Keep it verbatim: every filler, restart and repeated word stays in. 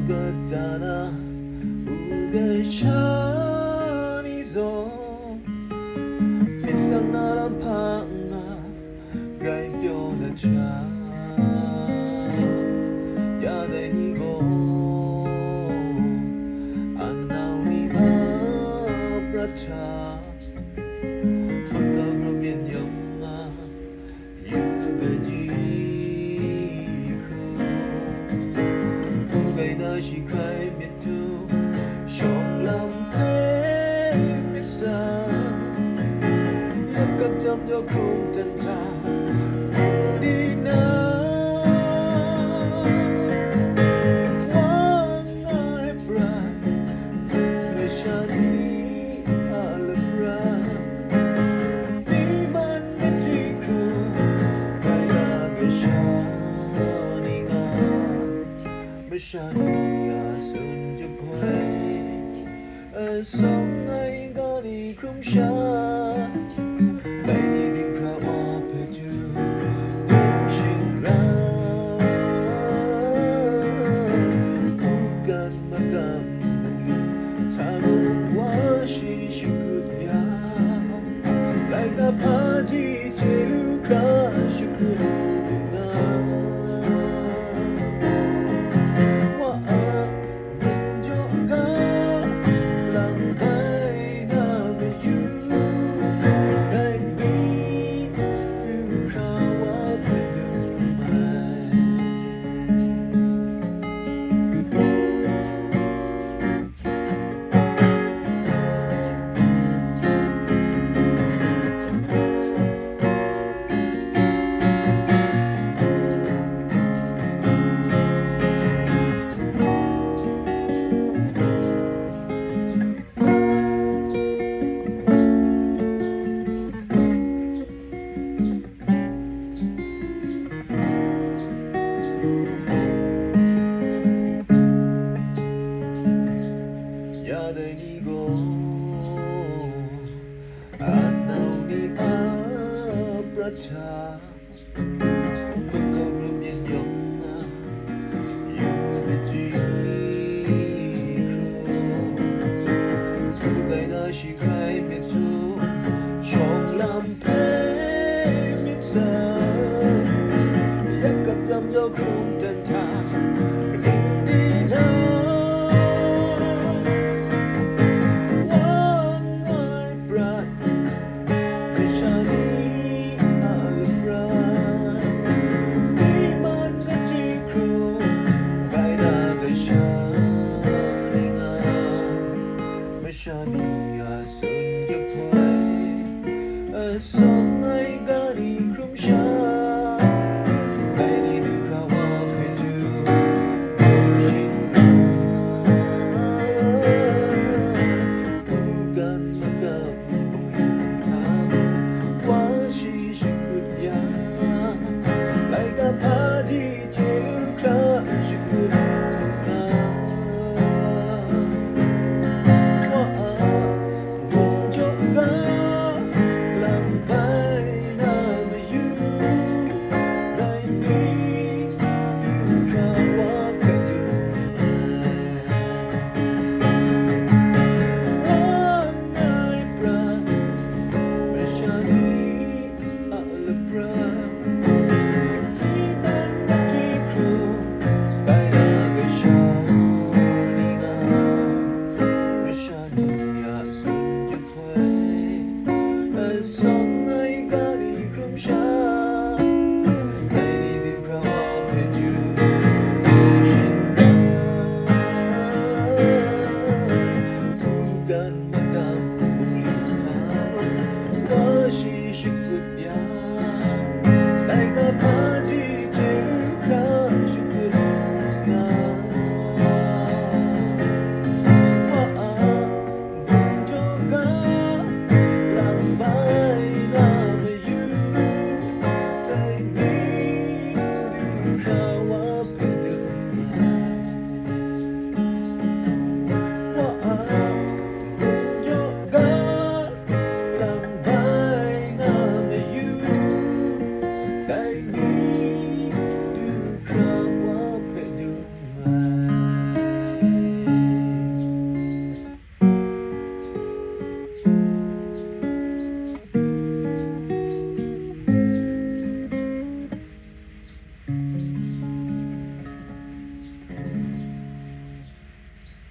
Kata na u kasha ni zaw, myit sang na lam hpa n nga, grai pyaw na hta, ya dai ni gaw, a nau ni a prat hta, makau grau byin yawng nga, yu kaji hkrum, hkrum kai na shi hkrai myit htum, shawng lam hpe myit sa, yak kap jam jaw hkrum dan hta, di na, wang ai prat, masha ni a lapran, mi man machyi hkrum, kaya kasha ni nga, masha ni a tsun jahpoi, asawng ai ga ni hkrum sha.